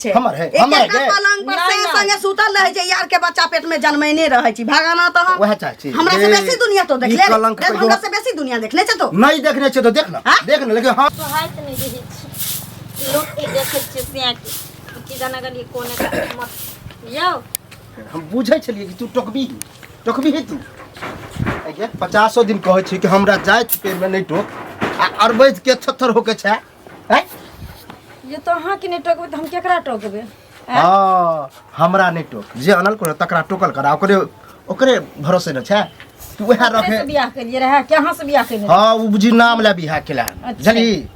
छै। हमर है, एक हमर है एकटा गे। पलंग पर नहि, संगे नहि। संगे सुतल रहै छै, यार के बच्चा पेट में जन्मैने रहै छी। भगाना तऽ हम वएह चाहै छी। हमरा से ए, बेसी दुनिया तो ई देखले कलंक देख, कहियो- हमरा से बेसी दुनिया देखने छै तो। नहीं देखने छै तो देख ना, हाँ? देख ना, लेकिन हम सोहाइत नहि रहै छै लोकके, देखै छियै सियाके की जाना गेलियै कोने मत यौ। हम बुझै छलियै कि तू टोकबी, टोकबी ही तू। गे 50 दिन कहै छी कि हमरा जाइत पेड़ में नहीं टोक, आ अरबैत के थत्थर होके छै हैं? ये तो अहाँके नहि टोकबै तऽ हम केकरा टोकबै? हाँ, हमरा नहीं टोक, जे अनल कर तकरा टोकल कर, ओकरे ओकरे भरोसे न छै तू वएह ओकरे रखे से बियाह केलियै रहए कि अहाँ से बियाह केने? हाँ, उ बुझी नाम ला बियाह केला। अच्छा। बुझली?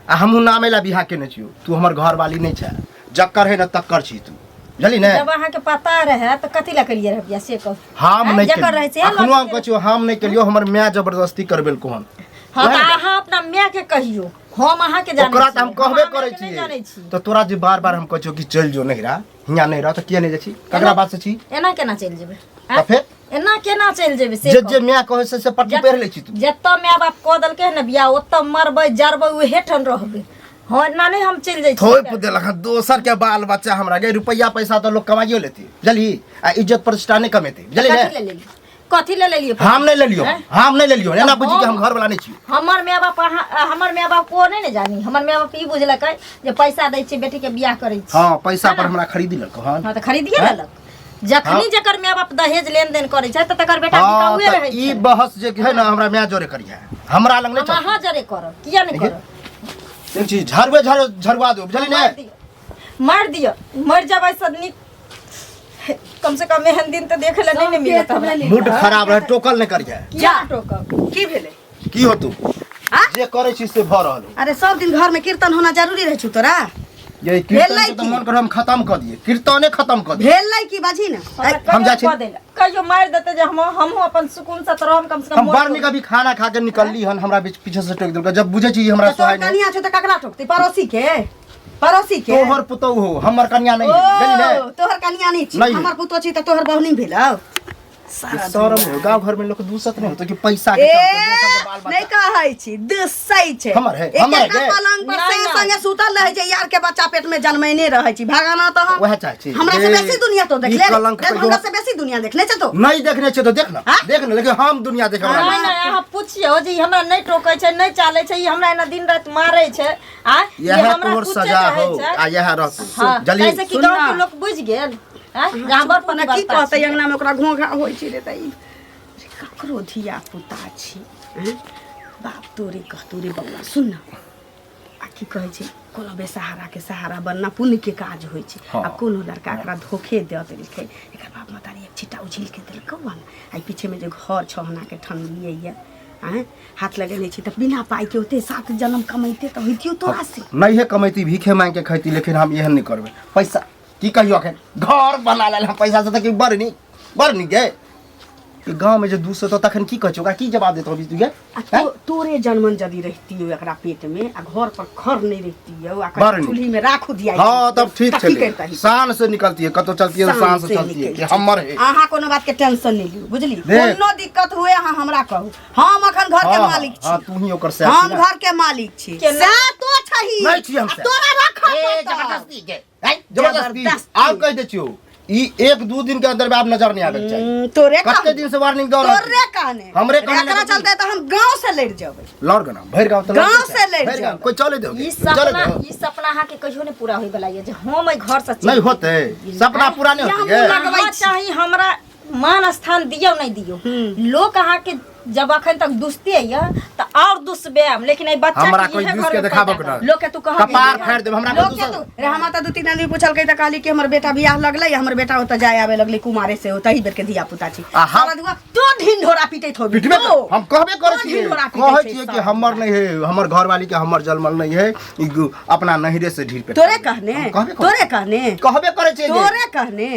आ हमहूँ नामे ला बियाह केने छियौ। तू हमर घरवाली नहीं छै, जक्कर है न तक्कर छी तू, बुझली ने? जब अहाँके पता रहए तऽ कथी लए केलियै रहए बियाह, से कहू। हम आँय, नहीं जकर रहै छै, अखनो हम लड़की कहै छियौ, हम नहीं केलियौ, हमर माय जबरदस्ती करबेलको हन। हाँ, तऽ अहाँ अपना माय के कहियौ, हम अहाँके जानै ओकरा तऽ हम छियै। कहबे अहाँ करै मायके नहि जानै छियै। छी। तऽ तोरा जे बार बार हम कहै छियौ कि चलि जो नहिरा, हियाँ नहि रह, तऽ किया नहि जाइ छी? ककरा बात से छी? एना केना चलि जेबै? तऽ फेर एना केना चलि जेबै से जे कहू। जे माय कहै छै से पट्टी पहिर लै छी तू। जतऽ माय बाप कऽ देलकै हन ने बियाह, ओतऽ मरबै जरबै, उहे ठाम रहबै। हाँ, एना नहि हम चलि जाइ छियै। थोपि देलक हन दोसर के बाल बच्चा हमरा गे। रुपैआ पैसा तऽ लोग कमाइयो लेतै, बुझलही? आ इज्जत प्रतिष्ठा नहि कमेतै, बुझलही कथी ने? ले लेलियै? कथी ले लेलियै? हम नहि लेलियो, हैं? हम नहि लेलियो। एना बुझी कि हम हम- घर वाला नहि छी। हमर माय बाप अहाँ हमर माय बाप को नहि ने जानी। हमर माय बाप ई बुझलकै जे पैसा दै छियै बेटी के बियाह करै छी। हाँ, पैसा पर हमरा खरीदी लेलको हन। हाँ, तऽ खरीदिए हैं? लेलक। जखनी हाँ। जकर माय बाप दहेज लेन देन करै छै तऽ तकर बेटा हाँ, बिकाउए तऽ रहै ई छै। बहस जे है ने हमरा माय जोरे करिहे, हमरा लग नहि हम चलतै। अहाँ जरे करब, किया नहि देखिए। करब? देख छी, झाड़ुए झाड़ू झड़ुआ दो, बुझली ने? मारि दियौ, मारि दियौ, मरि जेबै से नीक। कम से कम एहन दिन तऽ देखे लए नहि ने मिलत हमरा। मूड खराब रहे, टोकल नहि करिहे। किया टोकब? की भेलै? की हो तू हाँ? जे करै छी से भऽ रहल हो। अरे, सब दिन घर में कीर्तन होना जरूरी रहै छौ तोरा? ये कीर्तन भेलै के तऽ की? मन कर हम खत्म कऽ दिए, कीर्तने खत्म कऽ दिए। भेल नहीं की? बाजी ना। हमरा हम जाइ छी। कहियो कऽ देला, कहियो मारि देतै जे हम हमहूँ अपन सुकून से तऽ रहम कम से कम। हम बड़ नीक अभी खाना खा के निकलली हन, हमरा बीच पीछे से टोकि देलकै, जब बुझै छी हमरा तोहर सोहाय नहीं। कनिया छौ तऽ ककरा टोकतै? पड़ोसी के? पड़ोसी के? तोहर पुतहु हो, हमर कन्या नहीं ओ है, बुझली ने? तोहर कनिया नहीं छी? नहीं। हमर पुतोह छी तऽ तोहर बहुनी भेलौ। सारा शरम हो, गांव घर में लोग दूसत नहीं होतो कि पैसा के ए चलते दोसर के बाल नहीं बच्चा। कहै छी, दुस्सै छै। हमर है, एक हमर है एकटा गे। पलंग पर नहि, संगे नहि। संगे सुतल रहै छै, यार के बच्चा पेट में जन्मैने रहै छी। भगाना तऽ हम वएह चाहै छी। हमरा से ए, बेसी दुनिया तो ई देखले कलंक देख, कहियो- हमरा से बेसी दुनिया देखने छै तो। नहीं देखने छै तो देख ना, हाँ? देख ना, लेकिन हम दुनिया देखे वाला नहि नहीं। नहि, अहाँ पुछियौ जे ई हमरा नहि टोकै छै, नहि चालै छै, ई हमरा एना दिन राति मारै छै आ ई यह हमरा तोहर कुचैत सजा रहै हो छै। आ यह रहतौ। हाँ, जल्दी ताहिसँ कि सुन गाँव ना। के लोक बुझि गेल आँय, जे अहाँ बड़ चुप ने, की पतिव्रता कहतै छी। अंगना में ओकरा घोंघा होइ छै रे। तऽ ई ककरो धिया पुता छी, आँय? बाप तोरे कहतौ रे। बौआ, सुन न, आ की कहै छै, कोनो बेसहारा के सहारा बनना पुण्य के काज होइ छै। हाँ। आ कोनो लड़का एकरा धोखे दऽ देलकै, एकर बाप महतारी एक छिट्टा उझिल के देलकौ हन, आ ई पीछे में जे घर छौ हना के ठनलियै ये, आँय, हाथ लगेने छी, तऽ बिना पाइ के ओते सात जन्म कमैते तऽ होइतियौ तोरा से? नहीं है कमैती, भीखे मांग के खैती, लेकिन हम एहन नहीं करबै। पैसा की कहियो, अखन घर बना लेल हम पैसा से तऽ की बड़ नीक, बड़ नीक गे। कि गाँव में जे 200 तऽ तखन की कहै छै, ओकरा की जवाब देतौ अभी तू गे? आ तोरे जनमन यदि रहितियौ एकरा पेट में आ घर पर खर नहीं रहितियौ आ बड़ नीक। चूल्ही में राखू दिया। हाँ, तब ठीक तऽ की छलै। करितही? शान से निकलती है, कतौ चलती है शान से चलती है कि हमर है। अहाँ कोनो बात के टेंशन नहीं लियौ, बुझली? देख। कोनो दिक्कत हुए अहाँ हमरा कहू, हम अखन घर के हाँ, मालिक छी। हाँ, तू ही ओकर सैह हम छी ना। घर के मालिक छी। केना? सैह तो छही। नहीं छी हम आ सैह। तोरा रखऽ ए, पड़तौ। जबरदस्ती के हैं? जबरदस्ती। जबरदस्ती। आब कह दै छियौ, ई एक दू दिन के अंदर में आब नजर नहीं आबे के चाही। तोरे कते कहने। दिन से वार्निंग दऽ रहल छी। तोरे कहने। हमरे कहने एकरा लगै छी। चलते तऽ हम गांव से लड़ि जेबै। लड़ गना, भरि गाँव तऽ गाँव लड़ते से छै। लड़ि भरि गाँव जेबै। कोई चले दो, ई चले सपना दो। ई सपना अहाँके कहियो नहि पूरा होय वाला ये जे हम एहि घर से चलि नहीं होते, सपना पूरा नहीं या होते हम गे। लगबै अहाँ छी। चाही हमरा मान स्थान दियौ नहि दियौ, लोक अहाँके जब अखन तक दुसते ये तऽ और दुसबे हम, लेकिन एहि बच्चा हमरा के कोई इहे दुस घर के में देखाबो पैदा के ना। करब। लोक के तू कह कपार फाड़ि देब हमरा कोई लोक के दुसत। तू रे हमरा तऽ दू तीन आदमी पूछलकै तऽ कहली कि हमर बेटा बियाह लगलै, हमर बेटा ओतऽ जाय आबे लगलै कुमारे से, ओतऽ ही बेर के धिया पुता छी। आ हम- साला दुआ तू ढिंढोरा पीटैत होबी। पिटबे तू। कर- हम कहबे करै तू छियै, ढिंढोरा पीटै कहै छै छियै कि सब। हमर नहीं है, हमर घरवाली के हमर जलमल नहीं है, ई अपना नहिरे से ढीर पे। तोरे कहने? हम कहबे करै तोरे कहने? कहबे करै छियै गे। तोरे कहने?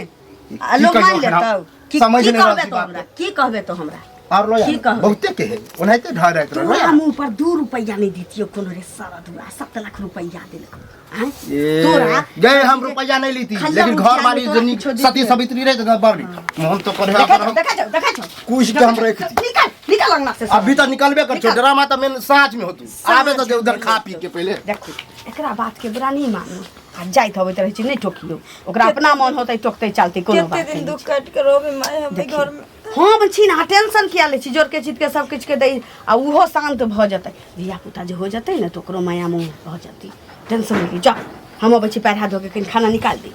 की आ लोग कहियौ मान एखन हम? लेतौ कि समझ की नहि रहल कहबे छी तो बात हमरा? की कहबे तो हमरा? और लो की यार, कहबै? बहुते के है, ओनाहिते ढह राति रहल। तोरा मुँह पर 2 रुपैया नहीं दितियो कोनो रे सारा दुआ, 7 लाख रुपैया देलको आँय? ए, तोरा गए हम रुपया नहीं लीती, खल्ला लेकिन मुखिया घर वाली में तोरा जे नीक किछो सती दितियै। सवित्री रहे तऽ बड़ नीक मोहन तो करे। देखै अपन छौ, देखै छौ, देखै छौ। कुछ के हम रख दी। निकल, निकल अंगना से। अभी तो निकलबे कर निकल। ड्रामा तो मेन साँझ में होतू, आबे तो दे उधर खा पी के पहले। देखो, एकरा बात के बुरा नहीं मानू। आ जाइत अबैत रहै छै, नहि टोकियौ ओकरा, अपना मन होतै टोकतै चलतै, कोनो कते बात दिन नहि दुख छै। काटि के रहबै माय हम एहि देखियौ। घर में? हम छी ने, अहाँ टेंशन किया लै छी? जोरके चीजके सब किछुके दै आ ओहो शान्त भऽ जेतै। धिया पुता जे हो जेतै ने तऽ ओकरो माया मोह भऽ जेतै। टेंशन नहि लिअ, जाउ, हम अबै छी, पैर हाथ धोके कनि खाना निकालि दी।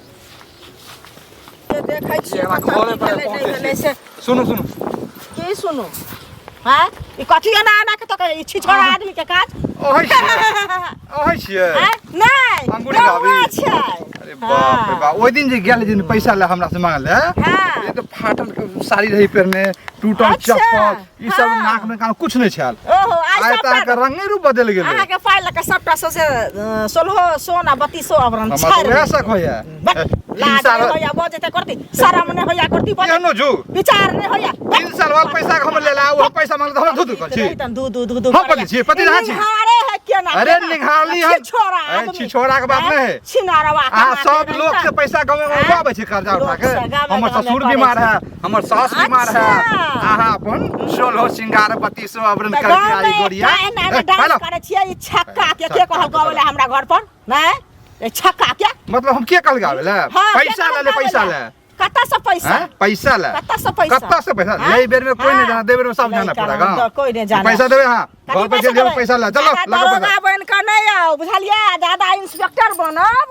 देखै छियै हमरा कतऽ घरे की पर भेलै, नहि पहुँचै भेलै छी। से। सुनू सुनू। की सुनू? हाँ, ई कथी एना एना के तकै? ई छिछोरा आदमी के काज। ओहै छियै, ओहै छियै। आँय? नहि, अंगूरी गाबी। गौआ छै। अरे बाप रे बाप, ओहि दिन जे गेल दिन पैसा ले हमरा से मांगल है। हाँ। ये तो फाटल के साड़ी रही पहिरने, टूटल चप्पल, ई सब, नाक में कान कुछ नहीं छल। ओहो, आइ आइ तऽ सबटा अहाँके रंगे रूप बदलि गेलै। अहाँके पाइ लऽ कऽ सबटा सौंसे सोलहो सोन आ बत्तीसो आवरण हमरा तऽ छाड़ि उएह देलकै। शक होइया। बक, तीन लाज साल नहि होइया बजैत करती, शरम नहि होइया करती बजैत, एहनो जुग विचार नहि होइया। 3 साल बाद पैसा के हम लेला, ओ पैसा मांगल तऽ हमरा धू धू करै छी। दू दू दू दू। हम पति छी, पति रहा छी। निहारे है केना? अरे केना? निहारली हम। छिछोरा अरे आदमी। छिछोरा के बात नहीं है। छिनारवा के आ माथे सब नहीं लोग त। से पैसा गाँव में आँय? आबै छै कर्जा उठा लोक के। से गामे हमर गामे ससुर करै बीमार छै। है, हमर सास बीमार है। अहाँ अपन सोलहो श्रृंगार बत्तीसो आवरण तऽ करके गाँवमे आई गोरिया। एकटा एना एना ए, डांस हेलो। करै छियै। ई छक्का के के छक्का कहल के गबै हमरा घर पर? नहि, ई छक्का के मतलब हम के कहल गावे ले? हाँ, के पैसा कहल ले ले, गाबै पैसा ले? ले। कतऽ से पैसा? हैं? पैसा ले। कतऽ से पैसा? कतऽ से पैसा? हाँ? ले बेर में कोई नहीं हाँ। जाना, दे बेर में सब नहीं जाना पूरा करब, गाँव। तऽ कोई नहीं जाना। पैसा देबे? हाँ, कथी घर पर पैसा चलि जेबै, देबै? पैसा ले चलो। ज्यादा लगो दरोगा पैसा। बनि कऽ नहि आउ, बुझलियै? ज्यादा इंस्पेक्टर बनब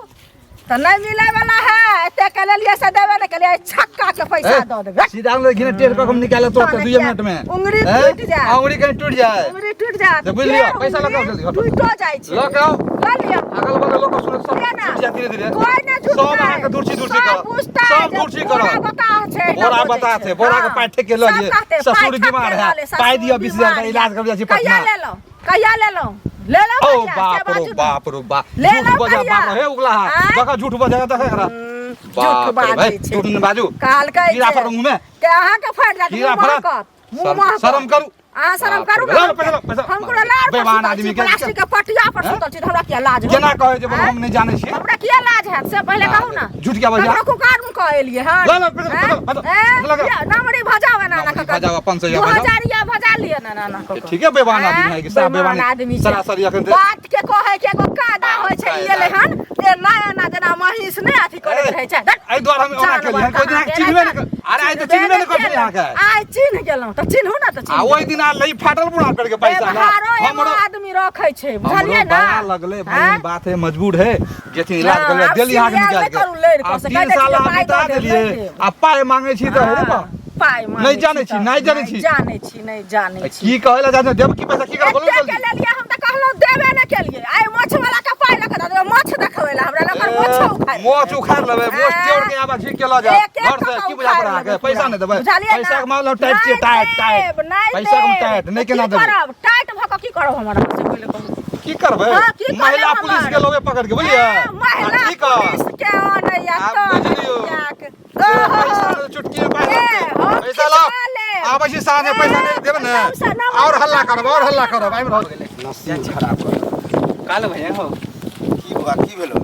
तऽ नहि मिलै वाला है। एते के लेलियै से देबे नहि केलियै, छक्का के पैसा दऽ देबै। सीधा हम घिने टेढ़ कऽ हम निकाले तो तहन 2 किया? मिनट में उंगरी हैं? टूटि जायत। हाँ, उंगली कहीं टूट जाए। उंगरी टूटि जायत। तऽ बुझि लिअ, फेर पैसा लऽ कऽ आउ उंगरी जल्दी घर पर। टूटियो जाइ छै। लऽ कऽ आउ। लऽ लिअ। अगल बगल लोक सुनत सब। केना? टूटि जायत धीरे धीरे। कोइ नहि सब झुकतै। अहाँके दूर छी दूर छी सब करत। बुझतै सब जे दूर छी बोरा करत। बताह छै, एना बोरा बजै बताह छै, बोरा के हाँ। पाइ ठेक के लऽ सब लिए। कहतै, ससुर पाइ ठक बीमार के है, लऽ ले, पाइ ससुर दिअ 20,000 बीमार के इलाज करबै जाइ छी कहिया पटना। लेलहुँ? कहिया लेलहुँ? लेलहुँ ओ कहिया? से बाप रो बाजू ने। बाप रो बाप, ले झूठ लो बजा कहिया? बाप रे, हे उगला हा। आँय? बका झूठ बजा देख एकरा। झूठ बाप रे बाजै भाई, छै। झूठ नहि बाजू। कहलकै कीड़ा जे फड़ मुँह में। के अहाँके फाड़ि देत, कीड़ा मुँह फड़त। महकत, मुँह शर्म महकत। शर्म करू। अहाँ शरम बाप करू रे, ने। लऽ पैसा, लऽ पैसा। हम कोनो लार पर बेईमान सुतल आदमी छी, के प्लास्टिक के पटिया पर हैं? सुतल छी तऽ हमरा किया लाज होत? केना कहै जे बोलो आँय? हम नहि जानै छियै? हमरा किया लाज हैत से पहिले कहू ने। झूठ किया बजला? ककरो कुकार में कह एलियै हन? लऽ, लऽ, पैसा, हैं? पैसा, पैसा, हैं? लऽ, लऽ। या, नमरी भजाओ एना एना नमरी कऽ कऽ। भजाओ, 500 दू भजाओ। हजारिया भजा लिअ ने एना एना कऽ कऽ। ठीके बेईमान आदमी हैं? है कि साफ बेईमान बेईमान आदमी छै। सरासरी अखन ते- बात के कहै के एगो कायदा होइ छै। ई एलै हन एना एना जेना महींस नहि अथी करैत रहै छै। धत्। एहि दुआरे हम ओना केलियै हन, कोइ दिन अहाँके चिन्हबे नहि अरे आइ तऽ चिन्हबे नहि करबै अहाँके। आइ चिन्ह गेलहुँ तऽ चिन्हू ने तऽ आ ओहि दिन आ लई फाटल बुढ़ा करके पैसा ना व्यवहारो एगो हमरो आदमी रखै छै, हमरो बुझलियै ने? दया लगलै भाई। आँय? बात है, मजबूर है जेथिन इलाज हँ, करबै आब देली अहाँके सीरियल निकालि नहि के। करू लड़ि कऽ, आब से 3 कहि दै साल छियै, अहाँ पाइ बिता दऽ देब, देलियै नहि देब। आ पाइ मांगै छी तऽ हे रे बा। पाइ मांगै नहि जानै छी, तऽ- नहि जानै छी। जानै छी, नहि जानै छी। की कहै लए जानै देब की पैसा, की करब बोलू एते के जल्दी। लेलियै हम तऽ कहलहुँ देबे नहि केलियै। आइ माछ वाला के पाइ लऽ कऽ दऽ देबै, माछ देखबै लए हमरा लग माछो उखाड़ि मोछ उखाड़ि लेबै, मोछ टेढ़ के आबा छी के लऽ जाउ एक एक घर से। कऽ की बुझा उखाड़ि पड़ा अहाँके? लेबै पैसा पूरा। नहि देबै? बुझलियै ने? पैसा के मामला टाइट छियै, नहि टाइट टाइट देब, नहि पैसा के देब। टाइट नहि केना की देबै? करब? टाइट भऽ कऽ की करब हमर अहाँ से पहिले कहू। की करबै? हाँ, की करबै महिला हमर? पुलिस के लगे पकड़ के, बुझलियै? ए, महिला आ, ठीक है। पुलिस के आनैया आब तऽ बुझि लियौ। कियाक? पैसा ओहो। चुटकी में पाइ ए, लगतै। हम पैसा लाओ। खिचवा लेब। आबै छी साँझ में, पैसा नहि देब ने एकदमसँ नमरी और हल्ला करब, और हल्ला करब, आबि रहल गेलै। नसीब खराब कर। काल भैया हो। की बौआ, की भेलो?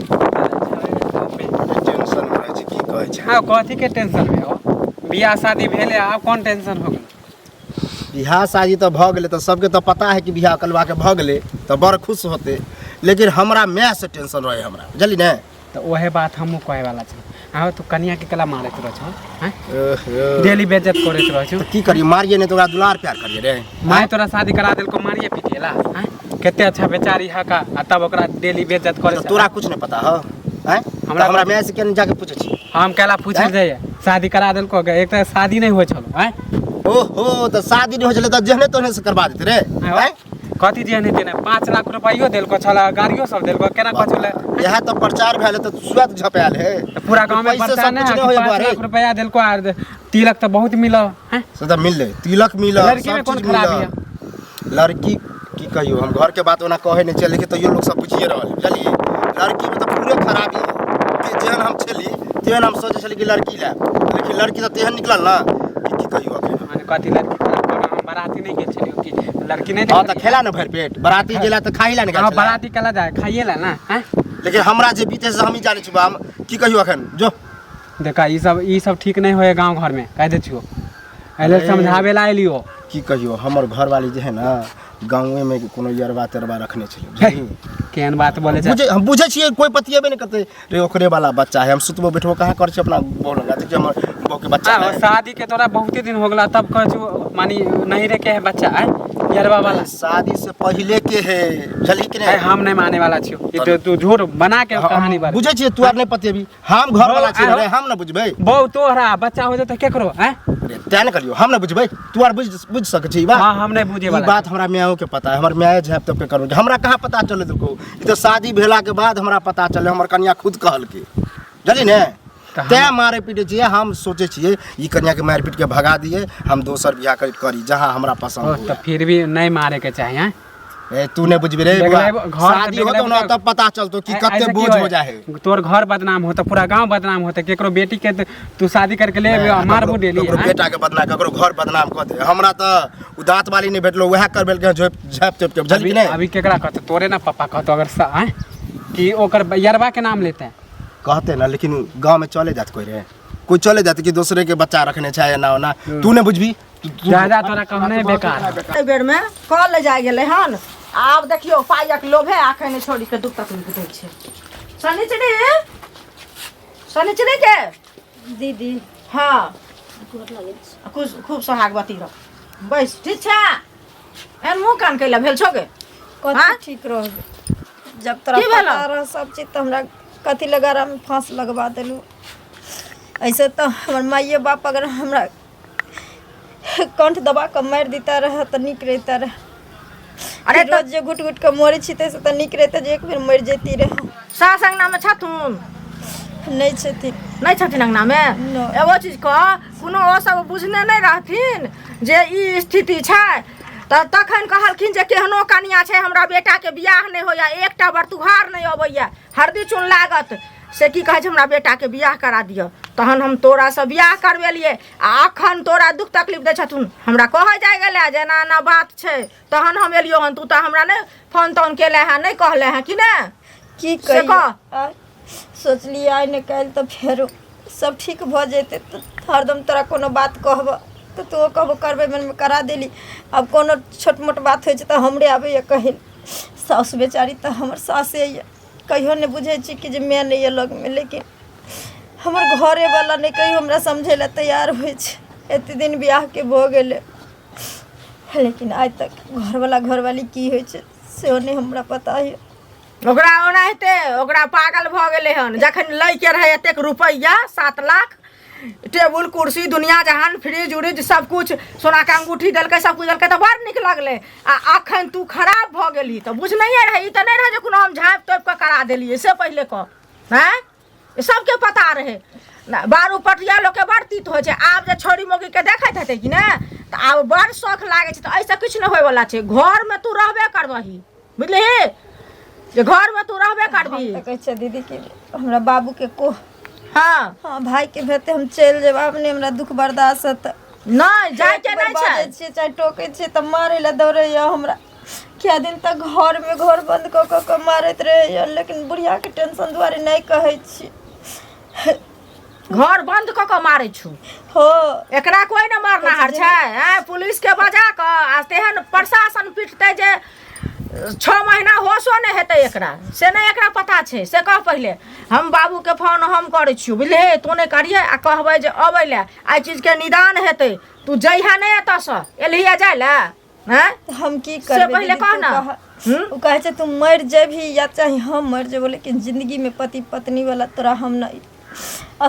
टेंशन में रहै छै, की कहै छै। हाँ, कथी के टेंशन में हो? बियाह शादी भेले, आब कौन टेंशन हो गेल? बियाह शादी तऽ भऽ गेलै तऽ सबके तऽ पता है कि बियाह कलवाके भऽ गेलै तऽ बड़ खुश होतै, लेकिन हमरा मायसँ टेंशन रहै हमरा, बुझली ने? तऽ ओहे बात हमहूँ कहे वाला छौ। हाँ, तू कनिया के कला मारैत रह छौ हैं? ओहो। डेली बेइज्जत करैत रह छौ। तऽ की करियै, मारियै नहि तऽ ओकरा दुलार प्यार करियै रे। माय तोरा शादी करा देलको, मारिए पीटिएला हैं? कते अच्छा बेचारी हका आ तब ओकरा डेली बेइज्जत करे। तऽ तोरा कुछ नहि पता हौ? आँय? हमरा हमरा हमरा माय से केना जाके पूछै छी? हम केला पूछे हैं? जाइए, शादी करा देलको गे, एक तऽ शादी नहि होइ छलो हैं? ओहो, तऽ शादी नहि होइ छलै तऽ जेहने तोहने से करबा देते रे। आँय? कथी जे नहीं देने, 5 लाख रुपैयो देलको छला, गाड़ियो सब देलको, केना कथी ले? इएह तऽ प्रचार भेल तऽ सुअत झपायल है। तऽ पूरा गांव में पैसे प्रचार सब नहीं कुछ है नहि कि होइए पाँच बा रे। लाख रुपया देलको आर तिलक तऽ बहुत मिलल हैं? से तऽ मिललै, तिलक मिलल, लड़की में सब कोन चीज खराबी मिलल। लड़की की कहियौ, हम घरके बात ओना कहै नहि छियै, लेकिन तैयो लोक सब बुझिए रहल है, बुझलियै? लड़कीमे तऽ पूरे खराबी है कि जेहन हम छली तेहन हम सोचै छली कि लड़की लायब, लेकिन लड़की तऽ तेहन निकलल ने कि की कहियौ अखन। माने कथी लड़की खराब कोनो? हम बाराती नहीं गेल छलियो कि लड़की नहीं हाँ, तऽ देखलियै? खेला ने भरि पेट, बराती गेला तऽ खाही ला ने गेल हाँ, छलै। बाराती कला जाए खाइए ला ना हैं? लेकिन हमरा जे बीते से हमही जानै छी बा, हम की कहियौ अखन जो। देखा, ई सब ठीक नहीं होए गांव घर में, कह दे छियो, एहि लेल समझावे ला एलियो। की कहियौ, हमर घरवाली जे है ने गाँवे में कोनो यरवा तरवा रखने छलै बुझलिही? केहन बात बोले छै बुझे हम बुझै छियै कोई पतिएबे नहि करतै रे ओकरे वाला बच्चा है हम सुतबो बैठबो कहाँ करै छियै अपना बहू लग देखिए हमर बहू के बच्चा आ, है। शादी के तोरा बहुते दिन हो गेला तब कहै छौ मानी नहीं रे के है बच्चा है यरवा वाला शादी से पहिले के है बुझलही कि है नहीं हम नहीं माने वाला छियो ई तो तू झूठ बना के हम कहानी बारे बुझै छियै तू आर नहि पतिएबी हम घर वाला छियै रे हम न बुझबै बहु तोहरा बच्चा हो जेतै केकरो हैं रे तें ने करियो हम न बुझबै तू आर बुझ बुझ सकै छी ई बात हाँ हम नहीं बुझे ई वाला बात हमरा मायो के पता है हमर माय झाँप तप के करू हमरा कहाँ पता चले देलको ई तऽ शादी भेला के बाद हमरा पता चले हमर कनिया खुद कहलकै बुझली ने तऽ हम- तैं मारे पीटे छियै हम सोचै छियै ई कनिया के मारि पीट के भगा दियै हम दोसर बियाह कर करी जहाँ हमरा पसंद ओ, हुए तऽ फिर भी नहीं मारे के चाहिए हैं? ए तू नहीं बुझबी रे देख बुआ। लेब, घर से शादी देख होतो लेब ना तऽ- तब पता चलतो कि कते ऐसे की बोझ होय? हो जाए है तोर घर बदनाम होता पूरा गांव बदनाम होता केकरो बेटी के तू शादी करके ले अबे, मारबो डेली ककरो हैं? बेटा के बदनाम ककरो घर बदनाम कऽ दे हमरा तऽ उ दाँत वाली नहीं भेटलो वएह करबेलकै झाँप झाँप तोप के बुझलही अभी कि नहीं अभी केकरा कहते तोरे ना पापा कहतो अगर हैं? कि ओकर यरवा के नाम लेते हैं कहते ना लेकिन गांव में चले जात कोई रे कोई चले जाते कि दूसरे के बच्चा रखने छै एना ओना तू नहीं बुझबी ज्यादा तोरा कहने बेकार एहि बेरमे कल जाय गेलै हन आब देखियौ पाइक लोभे अखन छोड़ी के दुख तकलीफ दै छै शनिचरी शनिचरी के दीदी हाँ खूब खूब सोहागवती रह बैस ठीक छै एहन मुँह कान कैला भेल छौ गे कथी हाँ? ठीक रहबे जब तोरा की भेलौ? पता रह सब चीज तऽ हमरा कथी लगा में फांस लगवा देलू ऐसे तऽ हमर माइए बाप अगर हमरा कंठ दबा कऽ मारि दिता रहे तऽ नीक रहिता रहे अरे अरे रोज जे घुट घुट कऽ मरै छी ताहिसँ तऽ नीक रहिता जे एक बेर मरि जैती रहे सास अङ्गनामे छथुन नहि छथिन नहि छथिन अङ्गनामे नहि। एगो चीज कह कोनो ओ सब बुझने नहि रहथिन जे ई स्थिति छै तऽ तखन कहलखिन जे केहनो कनिया छै हमरा बेटाके बियाह नहि होइए एकटा बरतुहार नहि अबैए हरदी चून लागत से की कहै छै हमरा बेटाके बियाह करा दिअ तहन हम तोरासँ बियाह करबेलियै आ अखन तोरा दुख तकलीफ दै छथुन हमरा कहै जाइ गेलै जे एना एना बात छै तहन हम एलियो हन तू तऽ हमरा नहि फोन तोन केले हँ नहि कहले हँ कि नहि की से कहियै कह। आय सोचलियै आइ ने काल्हि तऽ फेरो सब ठीक भऽ जेतै तऽ हरदम तोरा कोनो बात कहबऽ तऽ तू कहबो करबै मनमे करा देली आब कोनो छोट मोट बात होइ छै तऽ हमरे आबैए कहै साउस बेचारी तऽ हमर सासे यऽ कहियो नहि बुझै छी कि जे माय नहि यऽ लगमे लेकिन हमर घरेवला नहि कहियो हमरा समझै लए तैयार होइ छै एते दिन बियाहके भऽ गेलै लेकिन आइ तक घरवला घरवाली की होइ छै सेहो नहि हमरा पता यऽ ओकरा ओनाहिते ओकरा पागल भऽ गेलै हन जखन लैके रहै एतेक रुपैआ 7 लाख, टेबुल कुर्सी दुनिया जहान फ्रिज उरिज सब कुछ, सोनाके अंगूठी देलकै, सब कुछ देलकै तऽ बड़ नीक लगलै। आ अखन तू खराब भऽ गेलही तऽ बुझनैये रहै। ई तऽ नहि रहै जे कोनो हम झाँपि तोपि कऽ करा देलियै से पहिले कह। आँय, सबके पता रहै ना। बारू पटिया लोकके बड़ तीत होइ छै। आब जे छौड़ी मौगीके देखैत हेतै कि ने तऽ आब बड़ शौख लागै छै। तऽ एहिसँ किछु नहि होइवला छै। घरमे तू रहबे करबही, बुझलिही जे घरमे तू रहबे करबही। तऽ कहै छै दीदी कि हमरा बाबूके कोह हाँ हाँ भाईके भेते हम चलि जेब। आब नहि हमरा दुख बर्दाश्त हेतै। नहि जाइके एक बेर नहि छै। बाजै छियै चाहे टोकै छियै तऽ मारै लए दौड़ैया हमरा। कए दिन तक घरमे घर बन्द कऽ कऽ कऽ मारैत रहैया, लेकिन बुढ़ियाके टेंशन दुआरे नहि कहै छी। घर बंद कऽ कऽ मारै छौ? हो। एकरा कोई न मारनाहर छै? आँय, पुलिस के बजा कऽ आ तेहन प्रशासन पिटतै जे 6 महीना होशो नहि हेतै एकरा। से नहि एकरा पता छै से कह पहिले। हम बाबूके फोन हम करै छियौ, बुझलिही? तू नहि करिहे आ कहबै जे अबै लए, एहि चीजके निदान हेतै। तू जइहे नहि एतऽसँ। एलही जाय लए? आँय? हम की से करबै पहिले दीदी, कह तू ना। कह। हम्म? ओ कहै छै तू मरि जेबही या चाहे हम मरि जेबो, लेकिन जिंदगीमे पति पत्नी वाला तोरा हम नहि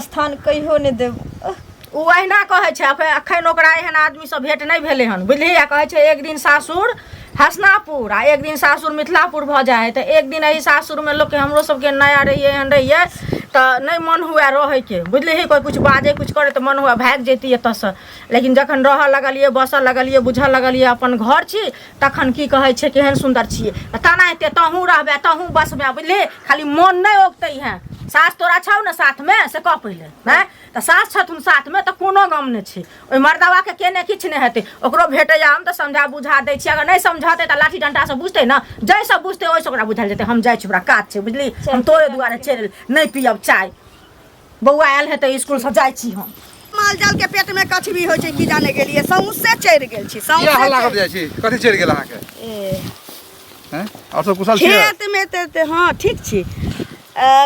स्थान कहियो नहि देबो। ओ अहिना कहै छै। अखन अखन ओकरा एहन आदमीसँ भेँट नहि भेलै हन, बुझलिही? आ कहै छै एक दिन सासुर हसनापुर आ एक दिन सासुर मिथिलापुर भऽ जाइ हइ। तऽ एक दिन एहि सासुरमे लोकके, हमरो सबके नया रहियै, एहन रहियै तऽ नहि मन हुए रहैके, बुझलिही? कोइ किछु बाजै, किछु करै तऽ मन हुए भागि जैतियै एतऽसँ। लेकिन जखन रहऽ लगलियै, बसऽ लगलियै, बुझऽ लगलियै अपन घर छी, तखन की कहै छै केहन सुन्दर छियै। तऽ तेनाहिते तहूँ रहबै, तहूँ बसबै, बुझलिही? खाली मन नहि औगतै हैं। सास तोरा छौ ने साथमे, से कह पहिले। आँय, तऽ सास छथुन साथमे तऽ कोनो गम नहि छै। ओहि मर्दबाके केने किछु नहि हेतै। ओकरो भेटैए, हम तऽ समझा बुझा दै छियै। अगर नहि समझतै तऽ लाठी डण्टासँ बुझतै ने, जाहिसँ बुझतै ओहिसँ ओकरा बुझायल जेतै। हम जाइ छी, ओकरा काज छै, बुझली? हम तोरे दुआरे चलि एली। नहि पियब चाय। बौआ आयल हेतै स्कूलसँ, जाइ छी हम। माल जाल के पेट में कछबी होइ छै की जाने गेलियै सौंसे चढ़ि गेल छी किया सौंसे हल्ला चढ़ि कर जाइ छी कथी चढ़ि गेल अहाँके ए, हैं और सब कुशल छियै खेत में ते हाँ ठीक छी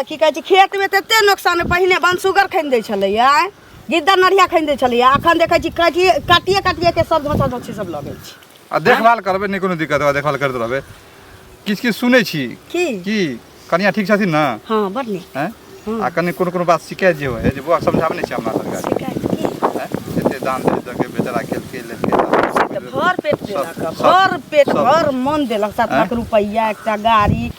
की कहै छै खेत में तते नुकसान पहिने बनसुगर खानि दै छलैया गिद्दर नढ़िया खानि दै छलैया अखन देखै छी काटिए काटिए काटिए के सब धोसा धोसी सब लगै छै आ देखभाल करबै नहि कोनो दिक्कत होगा देखभाल करैत रहबै किछु किछु सुनै छी की की कनिया ठीक छथिन ने हाँ बड़ नीक हैं आ कनि कोनो कोनो बात शिकायत जे होइ है जे बौआ समझाबै नहि छै हमरा सरकार शिकायत की हैं एते दान दे दऽ के बेचारा केलकै लेलकै तऽ भर पेट देलक सब- भर पेट सब- भर मन देलक 7 लाख रुपैआ एकटा गाड़ी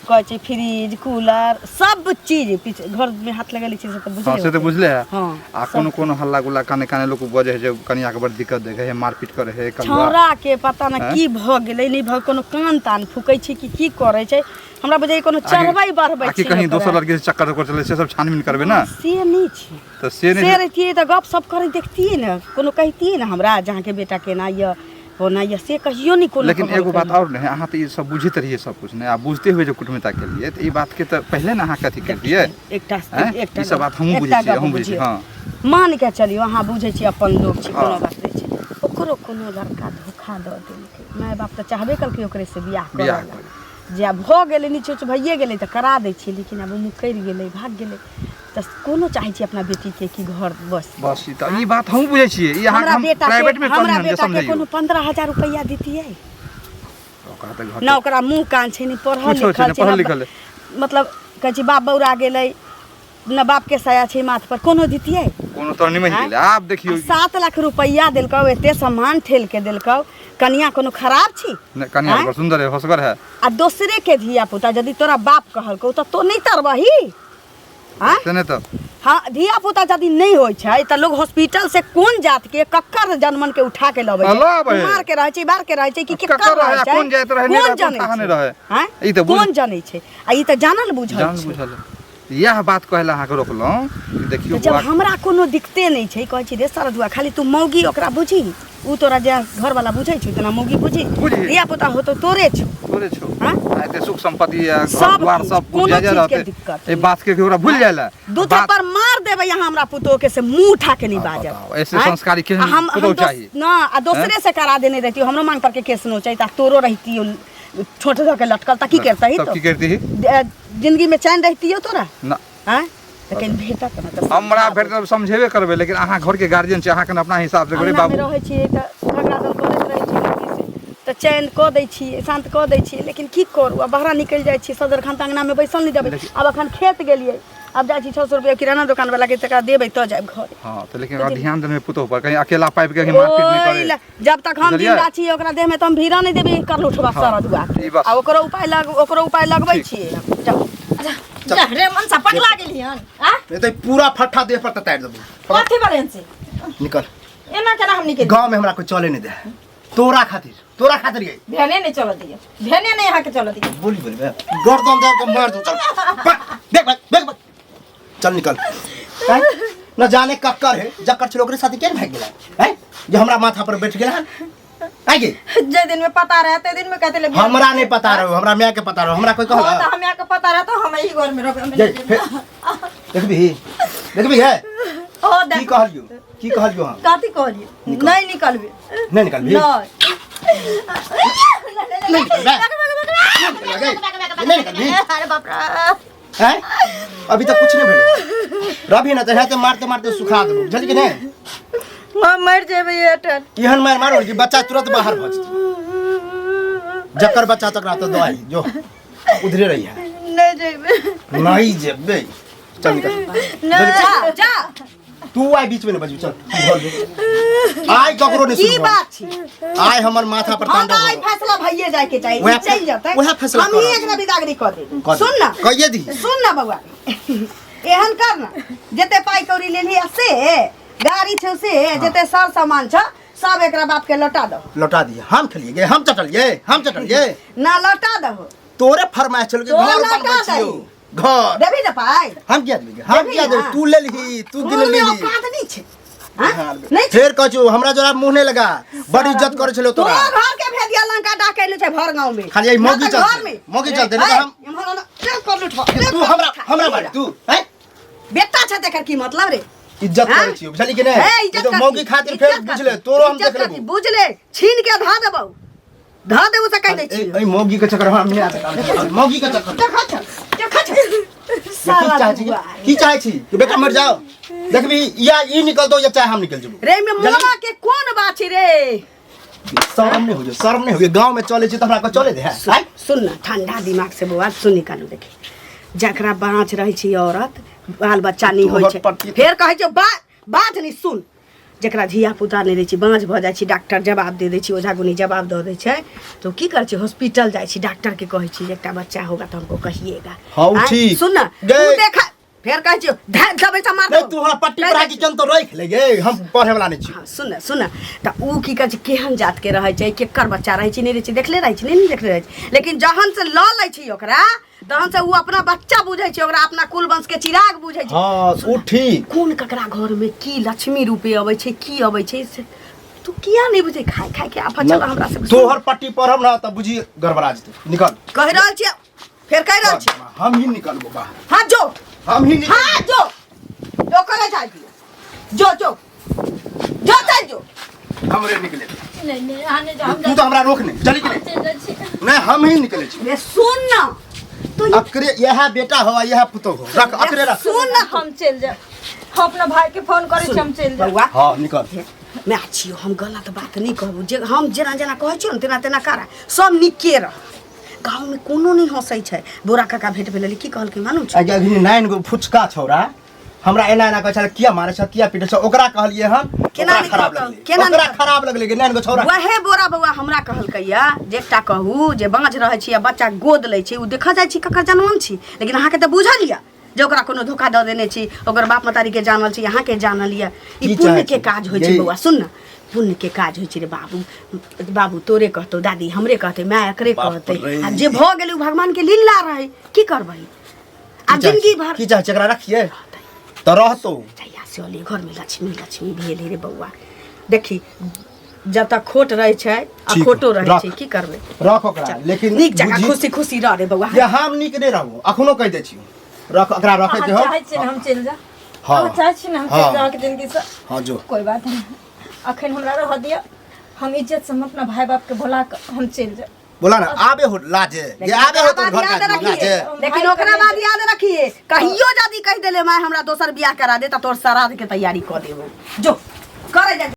कहै छै फ्रिज कूलर सब चीज पीछे घर में हाथ लगेले छी से तऽ हाँ बुझले से तऽ होतै। बुझले है हाँ आ कोनो कोनो हल्ला गुल्ला काने काने लोक बजै है जे कनिया के बड़ दिक्कत देखे है मारपीट करे है कलुआ छौड़ा के पता ना आँय? की भऽ गेलै नहि भऽ कोनो कान तान फूकै छै कि की करै छै हमरा बुझाइ कोनो चढ़बै बढ़बै आकि छै कहीं ओकरा। दोसर लड़की से चक्कर उक्कर चले से सब छानबीन करबै ना से नहि छै तऽ से से नहि रहितियै तऽ गप सप करै देखतियै ने कोनो कहितियै ने हमरा जे अहाँके बेटा केना यऽ होना यऽ से कहियो नहि कोनो लेकिन एगो बात कहलकै। और नहि अहाँ तऽ ई सब बुझैत रहियै सब कुछ नहि आ बुझते हुए जे कुटुम्बिता केलियै तऽ ई बात के तऽ पहिले ने अहाँके अथी केलियै एकटा आँय? एकटा ई सब बात हमहूँ एकटा बुझै छियै गप हमहूँ बुझै छियै बुझियौ। हँ मान के चलियौ अहाँ बुझै छियै अपन लोक छी कोनो हँ। बात नहि छै ओकरो कोनो लड़का धोखा दऽ देलकै माय बाप तऽ चाहबे केलकै ओकरे से बियाह बियाह करऽ लए जे आब भऽ गेलै नीचे भइए गेलै तऽ करा दै छियै लेकिन आब ओ मुकरि गेलै भाग गेलै तऽ कोनो चाहै छी अपना बेटीके कि घर बस बस ई तऽ ई बात हमहूँ बुझै छियै ई अहाँके हमरा हम बेटा प्राइवेट मे हमरा कहलियै हन जे बेटा के समझैयौ कोनो 15,000 रुपैआ दितियै ओकरा तऽ घर ना ओकरा मुँह कान छै नहि पढ़ल कुछो छै लिखल नहि छै पढ़ल ना लिखल मतलब कहै छै बाप बौरा गेलै न बाप के साया छै माथ पर कोनो दितियै कोनो तरह निमहि आँय? गेलै आब देखियौ 7 लाख रुपैआ देलकौ एते सामान ठेल के देलकौ कनिया कोनो खराब छी नहि, कनिया आँय? बड़ सुन्दर है होशगर है आ दोसरे के धिया पुता यदि तोरा बाप कहलकौ तऽ तो नहि तरबही आँय से नहि तऽ हाँ धिया पुता यदि नहि होइ छै तऽ लोग हॉस्पिटल से कोन जात के कक्कर जनमन के उठा के लबै छै लबै। कुमार के रहै छै बार के रहै छै कि कक्कर केकर रहै, रहै छै कोन जाति रहै, नहि कोन रहै, कोन जनै थाहा नहि छै रहै। आँय? ई तऽ कोन जनै छै आ ई तऽ जानल बुझल जान छै बुझल है। इएह बात कहै लए अहाँके रोकलहुँ कि देखियौ तऽ जब बौआ हमरा कोनो दिक्कते नहि छै कहै छी रे सरजुआ खाली तू मौगी ओकरा बुझी उ तोरा जे घरवाला बुझै छौ तेना मौगी बुझी बुझी। धिया पुता होतौ तोरे छौ तोरे छौ हाँ? आ एते सुख संपत्ति आ घर सब द्वार किछु, सब कुछ कोनो जे जे चीजके रहतै दिक्कत एहि बात के ओकरा भूल जाय लए दू थप्पड़ मार देबै अहाँ हमरा पुतोह के से मुंह उठा के नहीं आ, बाजब बताओ, ऐसे आँय? संस्कारी केहन आ हम पुतोह हम दोस- चाही? ना आ दोसरे से करा देने रहती हमरो मांग पर के केस नोचैत आ तोरो रहती छोट धऽ के लटकल तऽ की करतही तब तो की करती जिंदगी में चैन रहती तोरा ना आँय तऽ कनि भेटत ने तऽ हमरा समझाबू। भेट तऽ समझेबे करबै लेकिन अहाँ घरके गार्जियन छी अहाँ कने अपना हिसाब से करी अङ्गनामे बाबू रहै छियै तऽ झगड़ा दल करैत रहै छियै लड़कीसँ तऽ चैन कऽ दै छियै शान्त कऽ दै छियै लेकिन की करू आब बाहर निकलि जाइ छियै सदर खान तऽ अङ्गनामे बैसल नहि देबै आब एखन खेत गेलियै आब जाइ छी 600 रुपया किराना दोकान वाला के तकरा देबै तऽ जायब घर हाँ तऽ लेकिन ओकरा ध्यान देने पुतोह पर कहीं अकेला पाबि के कहीं मारपीट नहि ओहि करे लए, जब तक हम बुझलियै? जिंदा छी ओकरा देह में तऽ हम भीड़ा नहि देबै कर उठबा हाँ, सरद हुआ ई बात आ ओकरो उपाय लग ओकरो उपाय लगबै ठीक। छियै हम जाउ जा रे मनसा पगला गेलियन आ नहीं तो पूरा फट्ठा देह पर ततारि देबो कथी बरेन से निकल एना केना हम निकल गांव में हमरा कोई चले नहीं दे तोरा खातिर तोरा खातिर गई भेने नहीं चल दिए भेने नहीं यहाँ के चल दिए बोली बोली बे गर्दन दे के मार दू चल देख भाई देख भाई चल निकल हैं? न जाने कक्कर है जक्कर छल ओकरे साथे केन भाग गेला हैं जे हमरा माथा पर बैठ गेला हन आगे जे दिन में पता रहे ते दिन में कहते ले हमरा नहीं पता रहो हमरा माय के पता रहो हमरा कोई हाँ कहला तो हम यहाँ के पता रहे तो हम यही घर में रहबे जे फेर देखबी देखबी है हो की देख कहलियो की कहलियो हम कथी कहलिए नहीं निकलबे नहीं निकलबी नहीं नहीं निकलबे नहीं निकलबी अरे बाप रे हैं अभी तक कुछ नहीं भेलो रवि ना तऽ मारते मारते सुखा देबो बुझली कि नहीं हम मर जेबै एठन एहन मार मारो कि बच्चा तुरंत बाहर भऽ जेतै जकर बच्चा तकरा तऽ दवाई जो उधरे रही है नहीं जेबै नहीं जेबै चल निकल नहीं जा जा तू आइ बीच में नहीं बजबी चल तू घर जो आइ ककरो नहीं की सुनबो बात छी आइ हमर माथा पर हम तांडव तऽ आइ हो फैसला भइए जाय के चाही वएह ई चलि जेतै वएह फैसला हम ही करब। एकरा बिदागरी कऽ देब कऽ दे। सुन ना कहिए दी सुन ना बौआ एहन कर ना जते पाइ कौड़ी लेलही आ से गाड़ी छौ से जते सर सामान छौ सब एकरा बाप के लौटा दहो लौटा दिए हम खेलिए हम चटलिए हम चटलिए ना लौटा दहो तोरे फरमाइश छल कि तोरा घर लौटा बनबै छियौ दही। घर देबही ने पाइ हम किया देबै हम देबही किया देबै ना। तू लेलही तू घरमे गिनलही औकात नहि छै हाँ? नहि छै फेर कहै छौ हमरा जोरा मुँह नहि लगा बड़ इज्जत करै छलौ तोरा तोरा घर के भेदिया लंका डाके ले छै भर गांव में खाली एहि मौगी ना तऽ चलते, घर में मौगी चलते, नहि तऽ हम- एम्हर आना, चल कर लुठवा, चल तू कर हमरा लुठा, हमरा मार तू हैं बेटा छै तेकर की मतलब रे इज्जत हाँ? करै छियौ बुझली कि नहि हे, इज्जत ई तो कथी? मौगी खातिर फेर इज्जत कथी? बुझले तोरो हम इज्जत देख कथी? लेबो बुझले छीन के धा देबौ धा देबौ से कहि दै छियौ एहि मौगी के चक्कर हम नहि आबै मौगी के चक्कर देखा छ देखा छ की चाहै छी की चाहै छी कि बेटा मर जाओ देखबी या ई निकलतो या चाहे हम निकल जेबो रे में मोला के कोन बात छै रे शर्म नहीं हो शर्म नहीं हो गांव में चले छी त हमरा के चले दे है सुन सुन ना ठंडा दिमाग से बौआ सुन निकालू देखी जकरा बाँच रहै छै औरत बाल बच्चा नहि होइ तोहर छै पति- फेर कहै छै बा बात नहि सुन जकरा धिया पुता नहि रहै छै बाँझ भऽ जाइ छै डॉक्टर जवाब दे दै छै ओझा गुनी जवाब दऽ दै छै तऽ ओ की करै छै हॉस्पिटल जाइ छै डॉक्टरके कहै छै जे एकटा बच्चा होगा तऽ हमको कहिएगा हौ, आँय, ठीक। सुन ना गे। उ देखा फेर कहै छियौ धै देबै तऽ मार नहीं तू हमरा पट्टी पढ़ा के केन तो रख ले गे हम पढ़े वाला नहीं छी हाँ सुन सुन तऽ उ की कहै छै केहन जातके रहै छै केकर बच्चा रहै छै नहि रहै छै देखले रहै छै नहि ने देखले रहै छै लेकिन जहन से लऽ लै छै ओकरा तहन से उ अपना बच्चा बुझै छै ओकरा अपना कुल वंश के चिराग बुझै छै हाँ उ ठीक कोन ककरा घर में की लक्ष्मी रूपे अबै छै की अबै छै से तू किया नहि बुझै खाय खाय के आफत चल हमरा से तोहर पट्टी पढ़ब ना तब बुझी गड़बड़ा जेतै निकल कहि रहल छियै फेर कहि रहल छियै हम ही निकलबो बाहर हाँ जो हम ही निकल हाँ जो जो करे जाइ जो जो जो चल जो हमरे निकले नहीं नहीं अहाँ नहीं जाओ हम तू तो हमरा रोक नहीं चली कि नहीं चलि जाइ छी नहीं हम ही निकले छी रे सुन ना तो ये अकरे यह बेटा हो यह पुतो हो रख अकरे रख सुन ना हम चलि जायब हम अपना भाई के फोन करै छी हम चलि जायब बौआ हाँ निकल मैं छियो हम गलत बात नहीं कहबू जे हम जेना जेना कहै छियो ने तेना तेना करा सब नीके रह गाँव में कोनो नहीं हंसै छै बोरा काका भेट भेलै की कहलकै मालूम छै आगे अभी नाइन गो फुचका छौरा हमरा एना एना कहै छलै किया मारै छ किया पीटै छ ओकरा कहलियै हम केना ओकरा नहि खराब कहतौ? लगलै केना नहि ओकरा कहतौ? खराब लगलै कि नाइन गो छौरा वहे बोरा बौआ हमरा कहलकै या जे एकटा कहू जे बाँझ रहै छी आ बच्चा गोद लै छै ओ देखऽ जाइ छी ककर जनमन छी लेकिन अहाँके तऽ बुझल यऽ जे ओकरा कोनो धोखा दऽ देने छी ओकर बाप महतारीके जानल छी अहाँके जानल यऽ ई की पुण्य चाहै के छी? काज होइ छै यही। बौआ सुन ने पुण्य के काज होइ छै रे बाबू बाबू तोरे कहतौ दादी हमरे कहतै माय एकरे बाप कहतै रे। आ जे भऽ गेलै ओ भगवान के लीला रहै की करबै आ जिंदगी भर की चाहै छी एकरा रखिए तऽ रहतौ जहिया से अली घरमे लक्ष्मी लक्ष्मी भेल रे बौआ देखी जतऽ खोट रहै छै आ ठीक, खोटो रहै रख। छै की करबै रख ओकरा लेकिन नीक जकाँ बुझी- खुशी खुशी रह रे बौआ जे हम नीक नहि रहबो अखनो कहि दै छियौ रख ओकरा रखै अहाँ के चाहै छियै ने हम चलि जाउ हाँ। अहाँ चाहै छियै ने हम चलि हाँ। जाउ अहाँके जिंदगीसँ हाँ जो कोई बात नहीं अखन हमरा रहऽ दिअ हम इज्जत से हम अपना भाई बाप के बोला कऽ हम चलि जाउ बोला ना आबे हो लाजे ये आबे हो तो घर याद का रखिए लाजे लेकिन ओकरा बाद याद रखिए कहियो जदी कहि देले माय हमरा दोसर बियाह करा दे त तोर श्राद्ध के तैयारी कऽ देबो जो करे जा।